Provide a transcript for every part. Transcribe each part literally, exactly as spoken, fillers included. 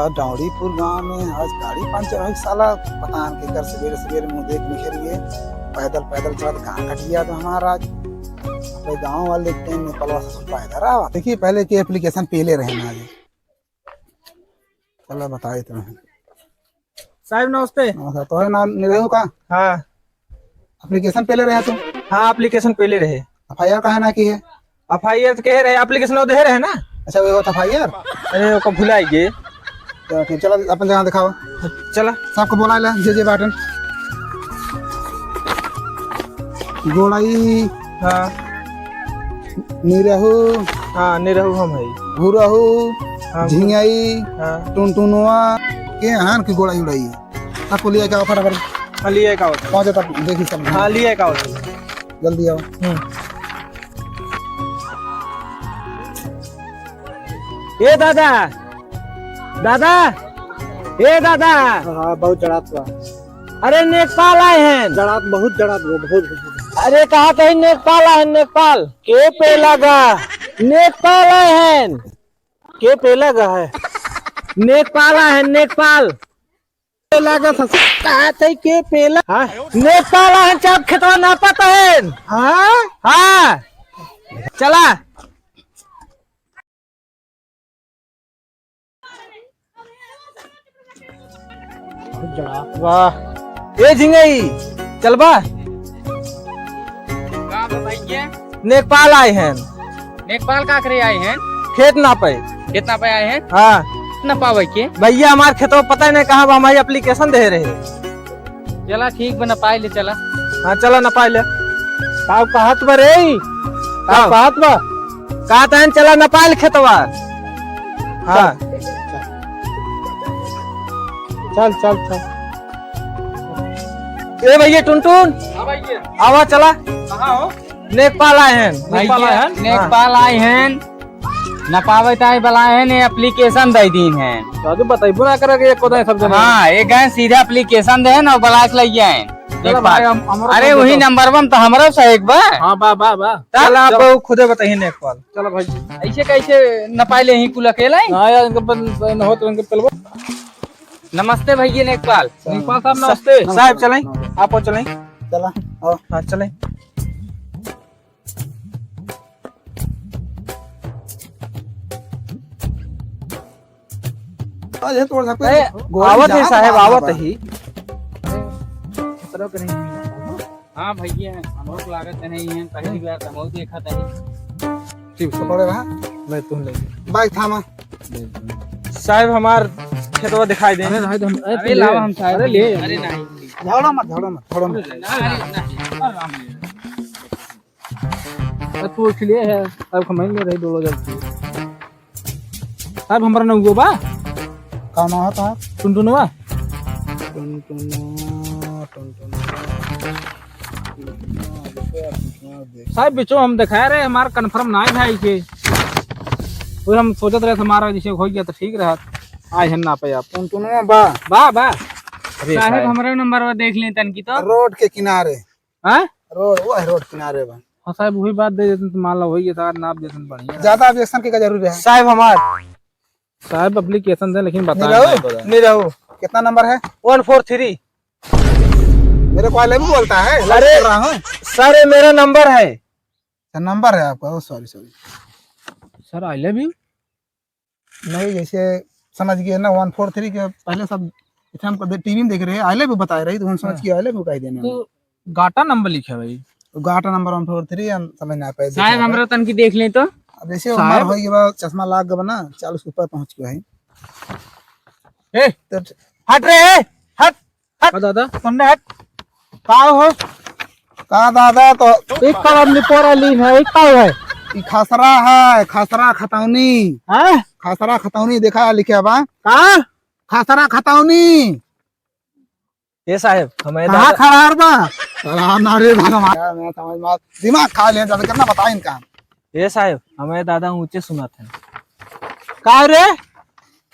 डौड़ीपुर गांव में आज गाड़ी पंचर होइ, साला पता न केकर सवेरे सवेरे मुंह देख निकल गए। पैदल पैदल चलत कहाँ कट गया तो हमारा आज। भाई गांव वाले देखते हैं नेपालवा ससुर पैदल आवा। देखिए पहले के एप्लीकेशन पेले रहे ना आज। चला बताए तो हैं। साहब नमस्ते। नमस्ते। तोहरे नाम निरहू का? हाँ। एप्लीकेशन पेले रहे तू? हाँ, एप्लीकेशन पेले रहे। एफआईआर काहे ना की है? एफआईआर तो कहे रहे, एप्लीकेशन वो दे रहे ना। अच्छा, वो एफआईआर? अरे, ओका भुलाई गए। तो ठीक, चला अपन जगह दिखाओ। चला। सबको बोला ले, जे जे बाटन। गोड़ाई। हाँ। निरहू। हाँ, निरहू हम है। घुरहू। हाँ। झिंगाई। हाँ। टुनटुनुआ। के हान की गोड़ाई उड़ाई। सबको लिया के आओ फटाफट। हाँ, लिया के आओ। पहुँचे तब देखी सब। हाँ, लिया के आओ। जल्दी आओ। हम्म। ए दादा, दादा, ए दादा। हाँ, बहुत जड़ात बा। अरे नेपाल आए हैं। जड़ात, बहुत जड़ात बा, बहुत। अरे कहा कहीं नेपाल आए हैं, नेपाल। के पेला गा? नेपाल आए हैं। के पेला गा है? नेपाल आए हैं, नेपाल। पेला गा ससुर। कहा कहीं के पेला? हाँ? नेपाल आए हैं, चाप खेतवा नापत हैं। हाँ? हाँ। चला। वाह। ए झिंगई, चलबा? का बा भैया? नेपाल आए हैं। नेपाल का करे आए हैं? खेत नापे। खेत नापे आए हैं? हाँ। ना पावे के? भैया, हमार खेतवा पता नहीं कहाँ बा, हमारी एप्लीकेशन दे रहे। चला ठीक बा, नपाई ले चला। हाँ, चला नपाई ले। का कहत बा रे? का का? कहत बा? कहत हन चला नपाई ले खेतवा। हाँ। चल, चल, चल। ए भैया टुनटुन। हाँ भैया। आवा चला। कहाँ हो? नेपाल आए हैं। नेपाल आए हैं? नेपाल आए हैं। नपावे ताई बलाए हैं, ने एप्लीकेशन दे दीन है। दादू, बतैबो ना करे कि एको दाई सब जने। हाँ, एक गए सीधा एप्लीकेशन दे ना, बलाए के लइया है। चलो एक बार। भाई, हम, हमरो अरे, फोन वही देता। नंबर बम तो हमरो से एक बार। हाँ, बा, बा, बा। तब? चला, आप चलो। खुदे बताइए ने एक बार। चलो भाई। ऐसे कैसे नपाए ले ही कुल अकेला ही? ना यार, इनके पर न हो तो इनके चलबो। नमस्ते भैया नेपाल। नेपाल साहब, नमस्ते। साहब, चलें? आप चलें? चला, आओ। हाँ, चलें। अरे, थोड़ा सा कोई ए, गोली आवत है जहाँ साहेब, मारना आवत बा। ही। हाँ भैया, हमरो को लागत है, ये पहली बार तो हम देखत है। ठीक, पकड़े रहा। ले, तू ले। बाइक थामा। साहेब, हमार खेतवा दिखाई दे। अरे, रहे दे, हम, अरे, अरे, तू लावा, ले। हम साहेब। अरे, ले। अरे, नहीं। झगड़ा मत, झगड़ा मत, झगड़ा मत। अरे, नहीं। अरे, तू इसलिए है, अब हम ही में रही दो लोग जब। साहब, हमरा ना हुआ बा। का नाम है तोहार? टुनटुनवा। टुनटुनवा, टुनटुनवा। साहब, बिचो हम दिखाए रहे, हमार confirm ना है भाई के। और हम सोचत रहे, हमारा जैसे हो गया तो ठीक रहा। आए हैं ना पे आप। टुनटुनवा बा। बा, बा। अरे साहब, साहब। हमरे नंबर पर देख लें तनकी तो। रोड के किनारे। हाँ? रोड, वो है रोड किनारे बा। हाँ साहब, वही बात दे देते तो मान लो वही है, साहब, नाप देते तो बढ़िया। ज्यादा objection के का जरूरी है? साहब हमार। साहब application दे, लेकिन बताएं निरहू, नहीं बोला। निरहू। कितना नंबर है? One four three। मेरे को I love you बोलता है, love अरे, कर रहा हूँ। सर, ये मेरा नंबर है। अच्छा, नंबर है आपका, oh, sorry, sorry। सर, I love you? नहीं, जैसे समझ गए ना, one four three के पहले सब इथे हमको दे-, टीवी में देख रहे हैं, I love you बता रही, तो हम समझ हाँ। के I love you कह देने तो गाटा नंबर लिखे भाई। तो गाटा नंबर one four three हम समझ ना पाए, साहब, देखा हमरा तनकी देख लें तो। अब जैसे साहब। हमार हो गया, चश्मा लाग गया ना, चालीस के ऊपर पहुंच गया है। ए, तो हट रे, ए, हट। हट। का दादा? सामने हट। का हो? का दादा तो एक कलम में पोरा लीन है, एक का है? ई खसरा है, खसरा खतौनी। हैं? खसरा खतौनी देखा लिखे बा। का? खसरा खतौनी। ए साहेब, हमें कहाँ दादा खड़ा है बा? खड़ा ना रे भगवान। यार, मैं समझ में दिमाग खा लिया, ज्यादा कितना बताएं इनका। ए साहेब, हमें दादा ऊंचे सुनत है। का रे?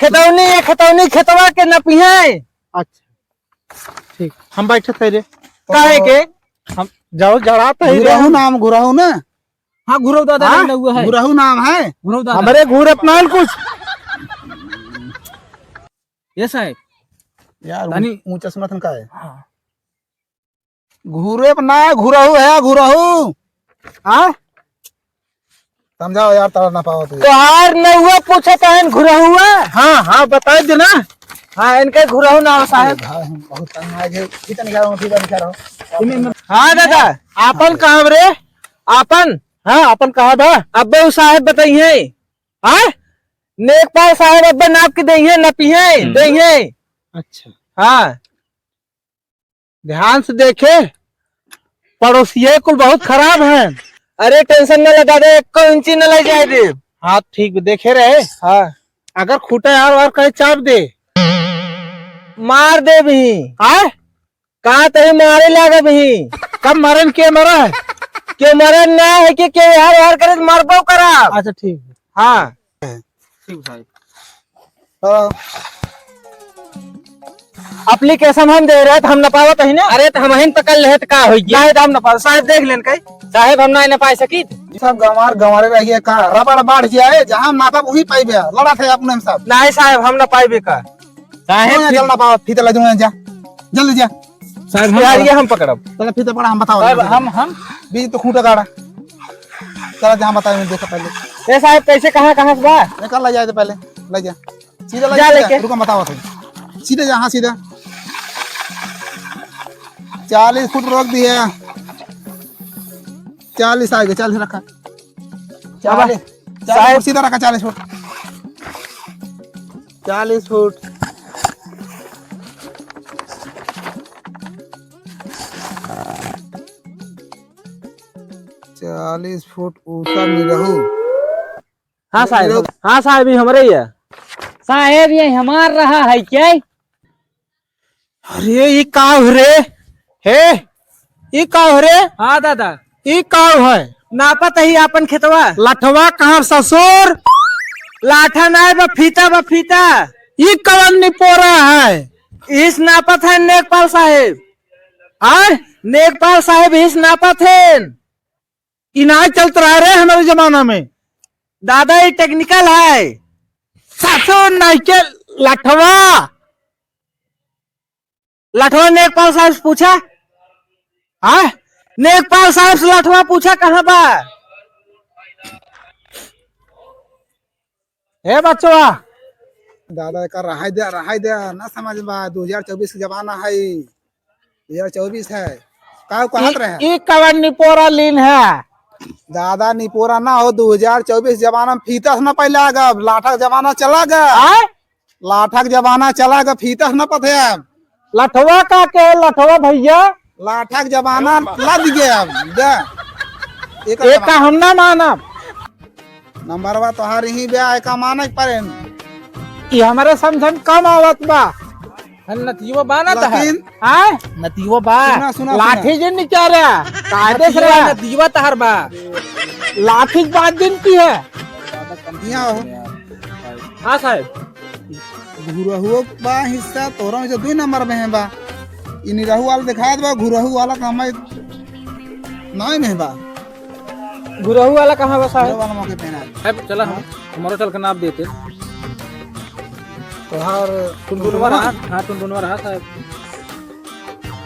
खतौनी है, खतौनी खेतवा के नपिहे। अच्छा। ठीक, हम बैठे थे रे। काहे के? हम जाओ जड़ा तो ही रे। घुरहू नाम घुरहू ना? हाँ, घुरहू दादा हाँ? नहीं हुआ है। घुरहू नाम है? घुरहू दादा। हमरे घूर अपना कुछ। ए साहेब, यार, तनी ऊं-, ऊंचा सुनत हन का है? हाँ। घुरेप ना, घुरहू है, घुरहू। हाँ? समझाओ यार, तारा ना पावत है। तोहार नउआ पूछत हन घुरहुआ? हाँ, हाँ, बताइ दे ना। हाँ, इनके घुरहू नाव साहेब। अरे भाई, हम बहुत तंग आ गए। कितना निकाल रहा हूँ, कितना निकाल रहा हूँ। हाँ दादा, आपन कहाँ रे? आपन? हाँ, आपन कहाँ बा? अब्बे उ साहेब बताइए। हाँ? नेकपाल साहेब अब्बे नाप के देइहे, नपिहे, हम्म। देइहे। अच्छा। हाँ। ध्यान से देखे, पड़ोसिये कुल बहुत खराब हैं। अरे tension न ले दादा, एको इंची न ले जाए दे। हाँ, ठीक बा, देखे रहे। हाँ। अगर खूंटा यार वार कहीं चाप दे। मार देबही। आय? का तही मारे लागबही। कब मरन के मरा है? के मरन ना है कि के यार वार करे तो मरबो करब। अच्छा, ठीक बा। हाँ। ठीक साहब। हाँ। Application हम दे रहे त हम नपावत ही ना। अरे त हमहिन पकड़ लेहे त का होई गया? नहीं त हम नपावत, साहेब देख लेन कई। साहेब हम ना नपाई सकी। सब गंवार गंवारे रह गया का? रबड़ बाढ़ गया है, जहाँ नापब वही पाइबे। लड़ा थे अपने में सब। नहीं साहेब हम नपाइबे का। साहेब हाँ, फिर जल नपावत, फीता ला दूंगा जा। जल्दी जा। साहेब हम यार पकड़ब। ये हम पकड़ब। चलो फीता पकड़ा, हम बताओ। साहेब हम, हम बीच तो खूंटा गाड़ा। चलो जहाँ बताए मैं देखा पहले। ए साहेब कैसे कहाँ, कहाँ से बा? निकल ला जाए तो पहले, ले जा। सीधा जा लगे, लेके। रुका, बताओ तुम। सीधे जा, हाँ, सीधा। चालीस फुट रोक दिया। चालीस आ गए, चालीस रखा। चालीस, चालीस साहब। फुट सीधा रखा, चालीस फुट। चालीस फुट। चालीस फुट ऊंचा निरहू। हाँ साहेब, हाँ साहेब, ई हमरे ही है। साहेब, ये हमार रहा है क्या? अरे, ई का हो रे? हे, ई का हो रे? हाँ दादा। ई का है? नापत ही आपन खेतवा। लठवा कहाँ ससुर? लाठा नाय बा, फीता बा, फीता। ई कवन निपोरा है? इस नापत है नेकपाल साहेब। आय? नेकपाल साहेब इस नापत है। ई नाय चलत रहा रे हमारे जमाना में। दादा, ई technical है। सासो नाई के लठवा। लठवा नेकपाल साहब से पूछा। हाँ? नेकपाल साहब से लठवा पूछा कहाँ बा? हे बचवा। दादा, एकर रहाई दे, रहाई दे, ना समझ बा, दो हजार चउबीस के जमाना है, दो हजार चउबीस है। का कहत ई, रहे? ई कवन निपोरा लीन है? दादा, निपोरा ना हो, दो हजार चउबीस जमाना में फीता से ना पहले आ गब, लाठा के जमाना चला गब। आय? लाठा के जमाना चला गब, फीता से ना पथे अब। लठवा का के, लठवा भैया? लाठा के जमाना लद गया अब, दे। एक एक का हम ना मानब। नंबरवा तोहार ही बे, एका माने के परे। ई हमरे समझन कम आवत बा। हम नतियो बा ना तहार। लेकिन आय? नतियो बा। सुना, सुना, सुना। लाठी जिन निकारा। कायदे से नतियो रहा। नतियो तहार बा। लाठी के बात जिन की है। यहाँ हो। हाँ साहेब। घुरहुओ बा हिस्सा, तोरा में से दुई नंबर में है बा। ई निरहू वाला देखात बा, घुरहू वाला का हमारे नाई में बा। घुरहू वाला कहाँ बा साहेब? घुरहू वाला मौके पे ना। साहेब, चला हम, हाँ? हमारो चल के नाप देते। तोहार टुनटुनवा रहा? हाँ, टुनटुनवा रहा साहेब।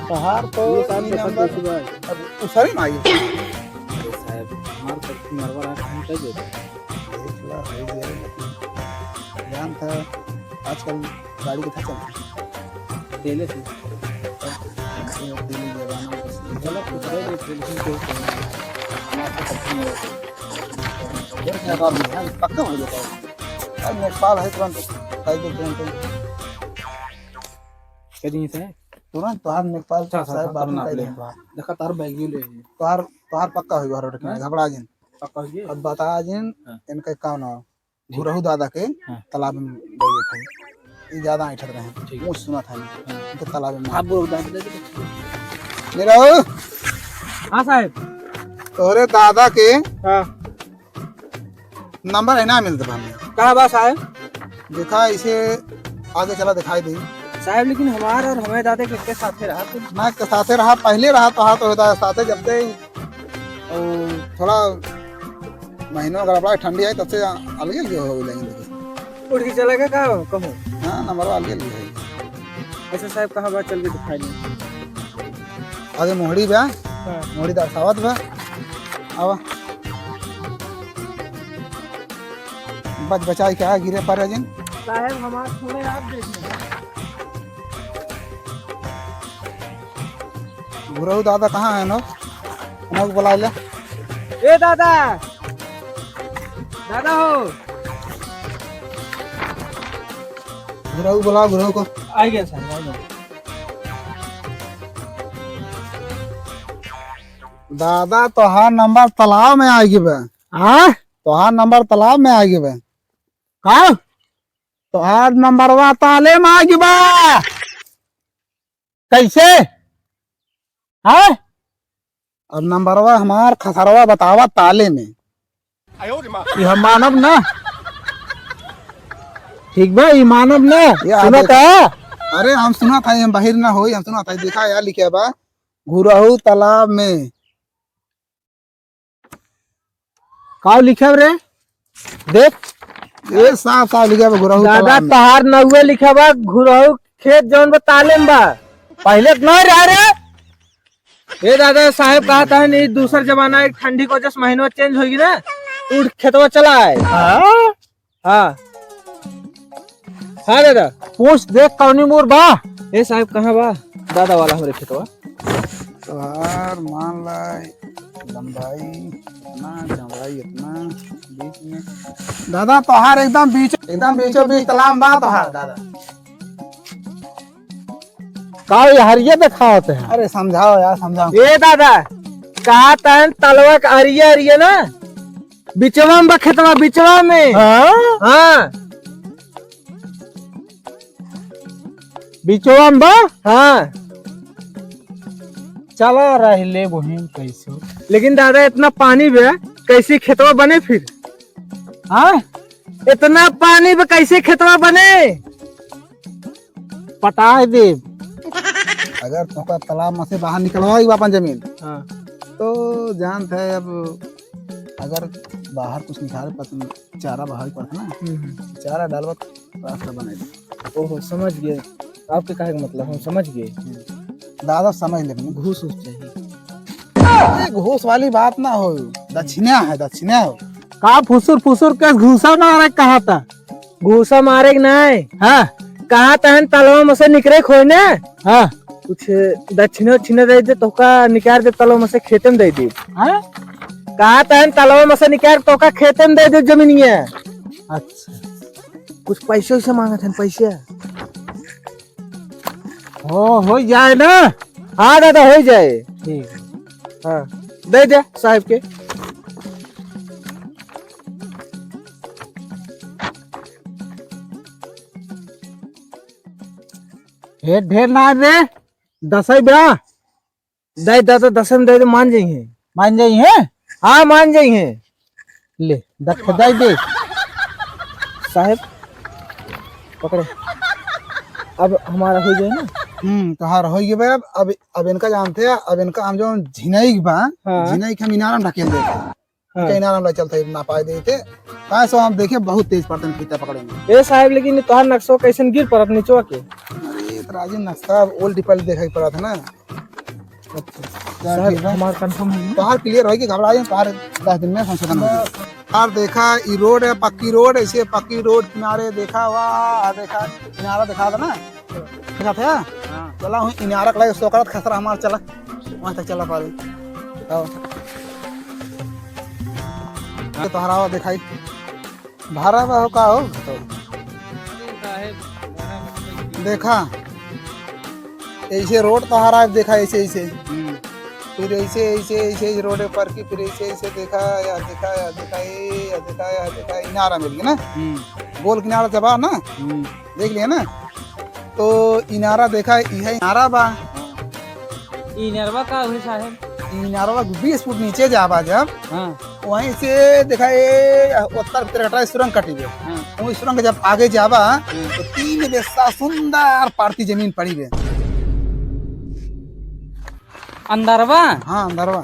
तोहार तो ये साहब ई देखत नंबर देखी बा। अब उसरी ना आई। साहेब, हमार तो नंबर रहा, हम कह देते। देख ला, हो गया, लेकिन जान था, आजकल गाड़ी के था चलता। तेले से। तेले जमाना में बस। चलो, कुछ दे दे, फिर भी कोई पक्का हो जाता है। अब नेपाल है तुरंत, कह दे तुरंत। कह दी से? तुरंत तोहार नेपाल अच्छा, अच्छा, साहब अच्छा, बाबू तुरंत कह आप ले। दे। देखा, तार बैग ले। तोहार, तोहार पक्का हो गया, हाँ? घबरा जिन। पक्का हो गया? अब बता जिन, हाँ। इनका का नाम? घुरहू दादा के हाँ। तालाब में गए थे। ये ज्यादा ऐंठत रहे। ठीक। मुँह सुना था इनके। हाँ। इनके तालाब में। आप बोल दादा के। निरहू। हाँ साहेब। तोहरे दादा के हाँ। नंबर है ना मिलत बा हमें। का बा साहेब? देखा इसे आगे चला दिखाई दे। साहेब, लेकिन हमार और हमारे दादा के, के साथे रहा तो। ना, के साथे रहा, पहले रहा तो हाथ होता है साथे, जब से और थोड़ा महीनों गड़बड़ा, ठंडी आई, तब से अलगे अलगे हो गए लेकिन। उठ के चला गया का कहूँ? हाँ, नंबर अलगे अलगे है। अच्छा साहब, कहाँ बा? चल के दिखाई दे। आगे मोहड़ी बा। हाँ। मोहड़ी दर्शावत बा। आवा। बच बचाई के आ, गिरे परे जिन। साहब, हमार थोड़े आप देख लें। गुरहू दादा कहाँ है नो? उनको बुला ले। ए दादा, दादा हो। गुरहू बुलाओ, गुरहू को। आ गया सर, आ गया। दादा, तोहार नंबर तालाब में आ गई बे। हाँ? तोहार नंबर तालाब में आ गई बे। का? तोहार नंबरवा ताले में आ गई बा। कैसे? हाँ? अब नंबरवा हमार खसरवा बतावा ताले में। ये हम मानब ना। ठीक बा, ये मानब ना। ये सुनत आदत है? अरे हम सुनत है, हम बाहिर ना होई, हम सुनत है। देखा यार लिखे बा, घुरहू तालाब में। का लिखे रे? देख। ये साफ साफ लिखे बा, घुरहू दादा तालाब में। तहार नउवे लिखे बा, घुरहू खेत जौन बा ताले में बा। पहिले त ना रहा रे। ए दादा, साहेब कहत हन, ई दूसर जमाना है, ठंडी के वजह से महीनवा change होइगी ना, तू खेतवा चला आए। हाँ? हाँ। हाँ दादा। पूछ देख कौनी मोर बा। ए साहेब, कहाँ बा दादा वाला हमरे खेतवा? तोहार मान ला लंबाई इतना, चौड़ाई इतना, बीच में। दादा, तोहार एकदम बीच, एकदम बीचों बीच तालाब बा तोहार, दादा। का ये हरिया देखावत है? अरे समझाओ यार, समझाओ। ए दादा, कहा तहन तलवा के अरिया अरिया ना, बिचवा में बा खेतवा, बिचवा में। हाँ? हाँ। बिचवा में बा? हाँ। चला रह ले बहिन कैसो। लेकिन दादा, इतना पानी बे, कैसे खेतवा बने फिर? हाँ? इतना पानी बे, कैसे खेतवा बने? पटाए देब। अगर तोका तालाब में से बाहर निकलवाई बा अपन जमीन, हाँ। तो जानत है अब अगर बाहर कुछ निकाले पड़त, चारा बहावे पड़त ना, हम्म, हम्म। चारा डालबा तो रास्ता बनाई दे। ओहो, समझ गए। आपके कहे के मतलब, हम समझ गए। हम्म। दादा समझ ले अपने। घूस उस चाहिए। अरे घूस वाली बात ना हो, दक्षिणा है, दक्षिणा हो। का फुसुर फुसुर के घूसा मारे कहा था? घूसा मारे के नाय। हाँ। कहा तहन तलवा में से निकरे खोए ने। हाँ। कुछ दक्षिणा उक्षिणा दे दे, तोका निकाल दे तलवा में से खेते में दे दे। हाँ? कहा तहन तलवा में से निकाल तोका खेते में दे दे जमीनिया। अच्छा। कुछ पैसे वैसे मांगत हन, पैसे। हो, हो जाए ना। हाँ दादा, हो जाए। ठीक। हाँ, दे दे साहेब के। ढेर, ढेर ना रे, दसई बा। दे दादा, दसई में दे दे, मान जाइहे। मान जाइहे? हाँ, मान जाइहे। ले, दे दे। साहेब, पकड़े। अब हमारा हो जाए ना? हम्म, तोहार हो गए बा। अब, अब, अब इनका जानते हैं, अब इनका हम जो झिनई बा, हाँ। झिनई के हम इनारा में ढकेल देते हैं। हाँ। कहीं ना हम चलते ना पाए देते। काहे सो हम देखे बहुत तेज पड़ते हैं फीता पकड़े में। ए साहेब, लेकिन तोहार नक्शा कैसन गिर पड़त निचवा के? अरे, तो राजू नक्शा अब old people देखे के पड़त है ना। अच्छा। साहब, ठीक है। हमार confirm है। तोहार clear होई कि घबरा जाए, तोहार दस दिन में संशोधन हो जाए। यार देखा, ई road है, पक्की road, ऐसे पक्की road किनारे देखा हुआ, आ देखा, किनारा देखा था ना? देखा था? हाँ। चला हूँ, इनारा के लगे सोकरत खसरा हमार चला, वहाँ तक चला पावे। आओ। ये तोहरा हुआ दिखाई। भाड़ा बा हो का हो? देखा, ऐसे road तोहरा है, देखा ऐसे, ऐसे। हम्म। फिर ऐसे, ऐसे, ऐसे road पर की, फिर ऐसे, ऐसे देखा, या देखा, या देखा, ए, या देखा, या देखा, इनारा मिल गया ना? हम्म। गोल किनारा जबा ना? हम्म। देख लिया ना? तो इनारा देखा, इहे इनारा बा। हाँ। ई इनारवा का हुई साहेब? ई इनारवा बीस फुट नीचे जाबा जब, हाँ। वहीं से देखा, ए, उत्तर भीतर कटा सुरंग कटी बे। हाँ। वहीं सुरंग जब आगे जाबा, हाँ। तो तीन बेस्सा सुंदर पारती जमीन पड़ी बे। अंदरवा? हाँ, अंदरवा।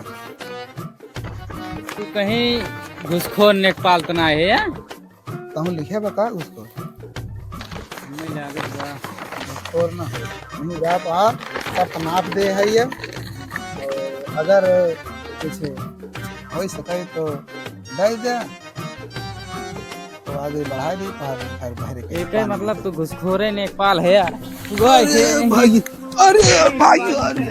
तू कहीं घुसखोर नेकपाल तो ना है, या? तहूँ लिखे बा का उसको? हमें लागत बा। घुसखोर ना हो। हम जा पा सब नाप दे है ये। और अगर कुछ हो सके तो दे दे, तो आगे बढ़ा दी, पर घर भर के एक ही पानी। मतलब तू घुसखोरे नेपाल है यार। तू गए अरे थे। भाई, अरे भाई, अरे।